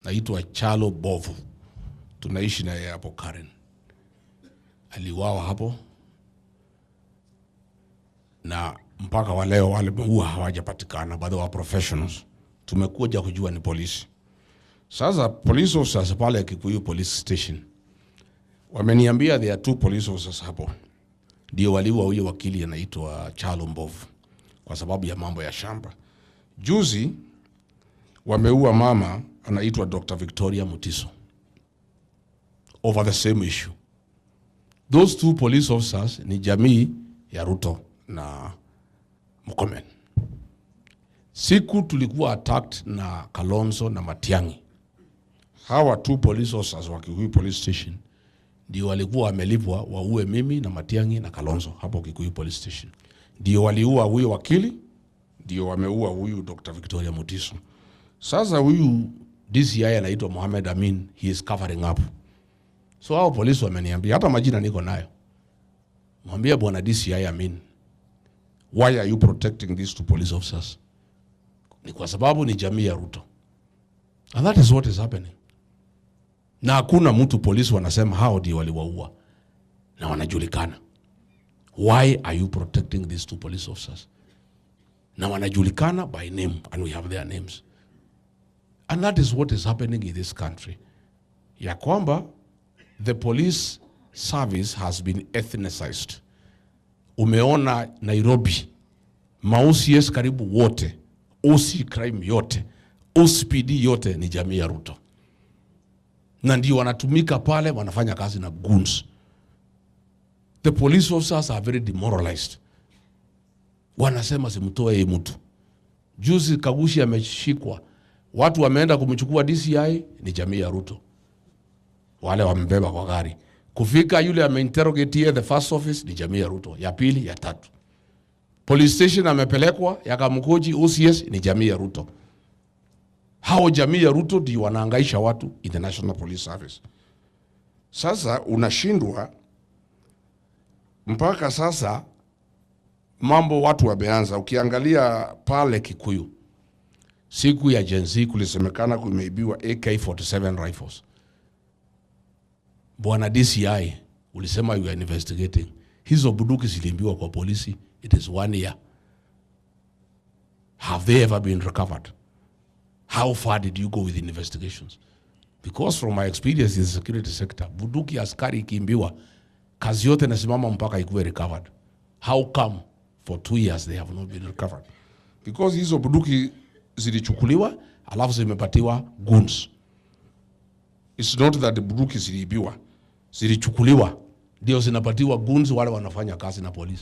Naitwa Chalo Bovu, tunaishi na yeye hapo Karen. Aliuawa hapo na mpaka wa leo wale huwa hawajapatikana, bado wa professionals. Tumekuja kujua ni polisi. Sasa police officers pale Kikuyu Police Station wameniambia there are two police officers hapo ndio waliua huyo wakili anaitwa Chalo Mbovu kwa sababu ya mambo ya shamba. Juzi wameua mama anaitwa Dr. Victoria Mutiso over the same issue. Those two police officers ni jamii ya Ruto na Murkomen. Siku tulikuwa attacked na Kalonzo na Matiang'i, hawa two police officers wa Kikuyu Police Station ndio walikuwa wamelipwa waue mimi na Matiang'i na Kalonzo hapo Kikuyu Police Station. Ndio waliua huyo wakili, ndio wameua huyu Dr. Victoria Mutiso. Sasa huyu DCI anaitwa Mohamed Amin, he is covering up. So hao polisi wameniambia, hata majina niko nayo. Mwambie bwana DCI Amin, why are you protecting these two police officers? Ni kwa sababu ni jamii ya Ruto. And that is what is happening. Na hakuna mtu, polisi wanasema hao ndio waliwaua na wanajulikana. Why are you protecting these two police officers? Na wanajulikana by name and we have their names. And that is what is happening in this country. Ya kwamba the police service has been ethnicized. Umeona Nairobi, ma-OCS karibu wote, OC crime yote, OCPD yote ni jamii ya Ruto, na ndio wanatumika pale, wanafanya kazi na goons. The police officers are very demoralized. Wanasema simtoe hii mtu. Juzi Kagushi ameshikwa, watu wameenda kumchukua DCI, ni jamii ya Ruto, wale wamebeba kwa gari. Kufika yule ameinterrogate the first office ni jamii ya Ruto, ya pili, ya tatu. Police station amepelekwa ya Kamukunji OCS ni jamii ya Ruto. Hao jamii ya Ruto ndio wanaangaisha watu in the National Police Service. Sasa unashindwa mpaka sasa mambo watu wameanza. Ukiangalia pale Kikuyu, siku ya Gen Z kulisemekana kumeibiwa AK47 rifles. Bwana DCI ulisema you are investigating. Hizo bunduki ziliibiwa kwa polisi, it is one year. Have they ever been recovered? How far did you go with the investigations? Because from my experience in the security sector, bunduki askari ikiibiwa, kazi yote nasimama mpaka ikuwe recovered. How come for 2 years they have not been recovered? Because hizo bunduki zilichukuliwa alafu zimepatiwa goons. It's not that the bunduki ziliibiwa, zilichukuliwa ndio zinapatiwa goons wale wanafanya kazi na polisi.